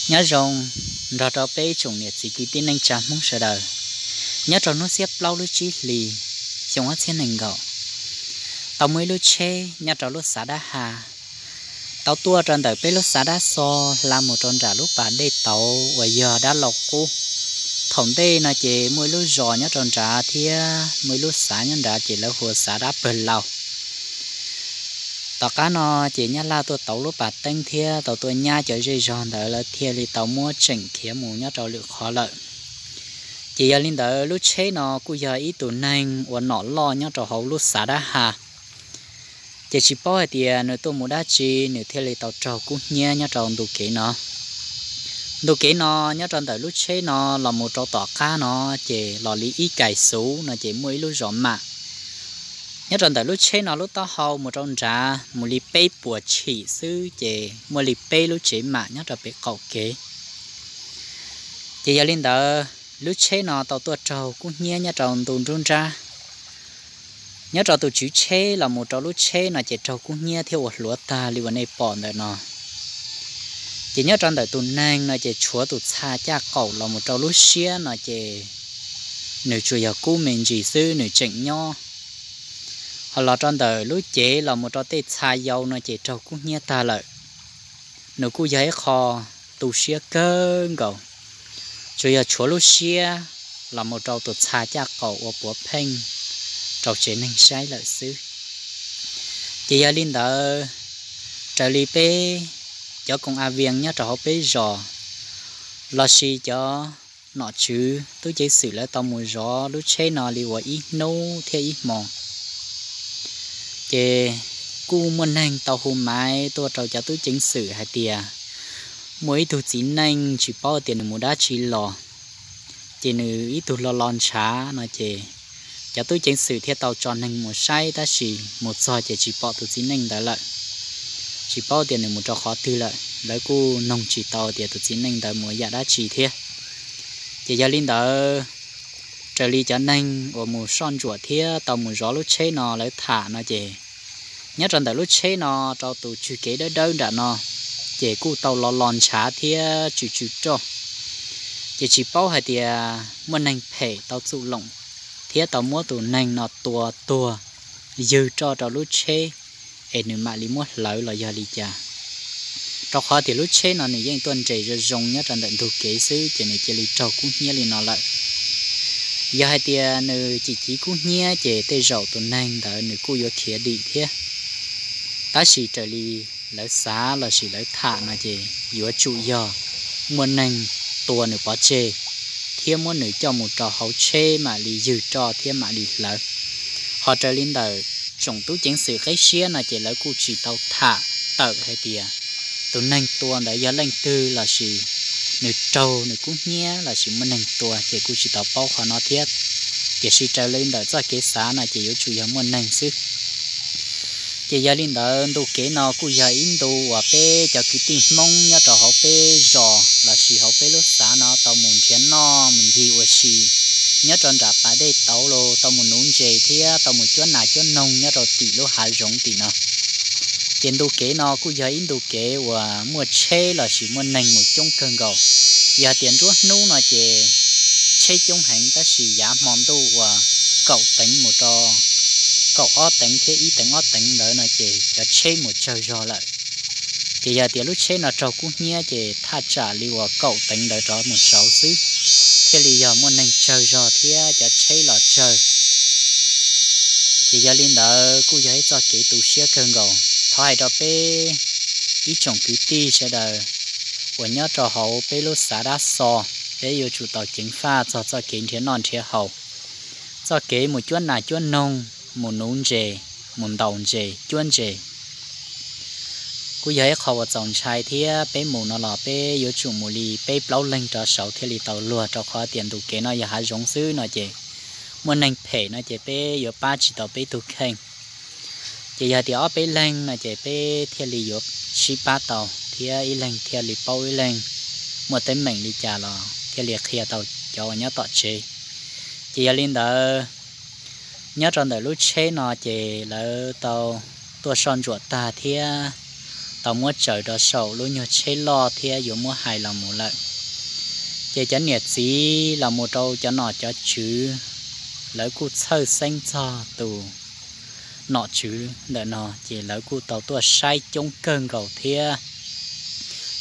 Nyob zoo nrog rau peb tsoom niam txiv kwv tij neej tsa Hmoob sawv daws. Nyob rau hnub xiab plaub lub tsib hlis xyoo ob txhiab nees nkaum, tau muaj ib lub tsheb nyob rau lub xav dab ha tau tuaj rau ntawm peb lub xav dab xo hla mus rau nram lub pas dej tauv uas yog dab laug qub. Thaum ntej no ces muaj ib lub zos nyob rau nrad thiab muaj ib lub xav nyob nrad ces lawv hu ua xav dab pawg laug. Tom qab no ces nyab laj tuaj tauv lub pas teeb thiab tau tuaj nyab cov zej zog ntawd lawv thiaj li tau muab tseem khiav mus nyob rau lwm qhov lawm. Ces yog li ntawd lub tsheb no kuj yog ib tug neeg uas nom loj nyob rau hauv lub xav dab ha. Ces tsis paub hais tias nws tuaj mus dab tsi nws thiaj li tau raug kub hnyiab nyob rau ntu kev no. Ntu kev no nyob rau ntawm lub tsheb no los mus rau tom qab no ces los li ib kais xuv no ces muaj ib lub zos mam. Nyob rau ntawm lub tsheb no lub taub hau mus rau nrad mus li peb puas tshim xwb ces muaj li peb lub tsev mam nyob rau pem qaum kev. Ces yog li ntawd lub tsheb no tau tuaj raug kub hnyiab nyob rau ntu nruab nrab. Nyob rau tus tswv tsheb los mus rau lub tsheb no ces raug kub hnyiab thiab ua hluav tag li uas nej pom ntawm no. Ces nyob rau ntawm tus neeg no ces tshuav tus txha caj qaum los mus rau lub siab no ces nws tsuas yog kub me ntsis xwb nws tseem nyob. Ho los rau ntawm lub cev los mus rau tej txha yau no ces raug kub hnyiab tag lawm. Nws kuj yog ib qho tu siab kawg nkaus, tsuas yog tshuav lub siab los mus rau tus txha caj qaum ua puav pheej rau tsev neeg saib lawm xwb. Ces yog li ntawd, raws li peb cov koom a vias nyob rau hauv peb zos lossis cov nom tswv tub ceev xwm lawv tau mus zov lub tsheb no li uas ib hnub thiab ib hmo, ces kuj muaj neeg tau hu maiv tuaj rau cov tub ceev xwm hais tias muaj ib tug txiv neej tsis paub tias nws mus dab tsi los, ces nws ib tug lo lo ntshav no ces cov tub ceev xwm thiaj tau tso neeg mus saib tab sis mus txog ces tsis pom tus txiv neej ntawd lawm. Tsis paub tias nws mus rau qhov twg lawm, lawv kuj noog tsis tau tias tus txiv neej ntawd mus yam dab tsi thiab. Ces yog li ntawd, raws li cov neeg uas mus soj ntsuam thiab tau mus zov lub tsheb no lawv tham no ces nyob rau ntawm lub tsheb no rau tus tswg kev dawb dawb nram no ces kuj tau lo lo ntshav thiab tsw tsw roj. Ces tsis paub hais tias muaj neeg phem tau txum loom thiab tau muab tus neeg no tua tuag ywg roj rau lub tsheb es nws mam li muab hlawv los yog li cas. Rau qhov tias lub tsheb no nws yeej tuaj nres zoo zoo nyob rau ntawm ntug kev xwb ces nws cia li raug kub hnyiab li no lawm. Yog hais tias nws cim civ kub hnyiab ces tej zaum tus neeg ntawd nws kuj yuav khiav dim thiab. Tab sis raws li lawv xav lossis lawv tham no ces yuav tsum yog muaj neeg tua nws pov tseg thiab muab nws coj mus rau hauv tsheb mam li ywg roj thiab mam li hlawv. Ho raws li ntawm tsoom tub ceev xwm qib siab no ces lawv kuj tsis tau tham tawm hais tias tus neeg tua ntawd yog leej twg lossis nws raug nws kub hnyiab lossis muaj neeg tua ces kuj tsis tau paub qhov no thiab. Tiam sis raws li ntawm txoj kev xav no ces yuav tsum yog muaj neeg xwb. Ces yog li ntawd ntu kev no kuj yog ib ntu uas peb cov kwv tij Hmoob nyob rau hauv peb zos lossis hauv peb lub xav no tau mus nrhiav noj mus ncig ua si nyob rau nram pas dej tauv los tau mus nuv ntses thiab tau mus cuab nas cuab noog nyob rau tim lub hav zoov tim no. Ces ntu kev no kuj yog ib ntu kev uas muaj tsheb lossis muaj neeg mus coob kawg nkaus. Yog tias nruab hnub no ces tsheb coob heev tab sis yav hmo ntuj uas kaum teev mus rau kaum ob teev thiab ib teev ob teev ntawd no ces cov tsheb mus tsawg zog lawm. Ces yog tias lub tsheb no raug kub hnyiab ces thaj tsam li uas kaum teev ntawd rov mus saud xwb thiaj li yog muaj neeg tsawg zog thiab cov tsheb los tsawg. Ces yog li ntawd kuj yog ib txoj kev tu siab kawg nkaus. Thov hais rau peb ib tsoom kwv tij sawv daws uas nyob rau hauv peb lub xav dab xo, peb yuav tsum tau ceev faj txog txoj kev nrhiav noj nrhiav haus, txoj kev mus cuab nas cuab noog, mus nuv ntses, mus ntaus ntses cuab ntses. Kuj yog ib qho uas txaus ntshai thiab peb mus no los peb yuav tsum mus li peb plaub leeg rov saud thiaj li tau luag rau qhov tias ntu kev no yog hav zoov xwb no ces muaj neeg phem no ces peb yuav pab tsis tau peb tug kheej. Ces yog tias ob peb leeg no ces peb thiaj li yuav sib pab tau thiab ib leeg thiaj li paub ib leeg, muaj teeb meem li cas los thiaj li qhia tau cov uas nyob tom tsev. Ces yog li ntawd, nyob rau ntawm lub tsheb no ces lawv tau tuaj soj ntsuam tag thiab tau muab tsaws rau saum lub nyuag tsheb loj thiab yuav muab hais los mus lawm. Ces cov niam txiv los mus rau cov nom cov tswv, lawv kuj txhawj xeeb txog tus nom tswv ntawm no, ces lawv kuj tau tuaj saib coob kawg nkaus thiab.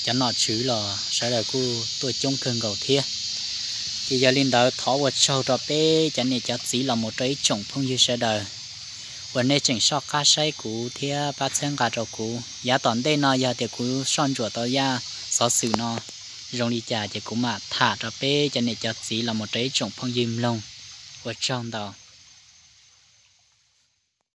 Cov nom tswv los sawv daws kuj tuaj coob kawg nkaus thiab. Ces yog li ntawd thov ua tsaug rau peb cov niam cov txiv los mus rau ib tsoom phooj ywg sawv daws uas nej tseem soj qab saib kuv thiab pab txhawb nqa rau kuv. Yav tom ntej no yog tias kuv soj ntsuam tau zaj xov xwm no zoo li cas ces kuv mam tham rau peb cov niam cov txiv los mus rau ib tsoom phooj ywg mloog. Ua tsaug ntau.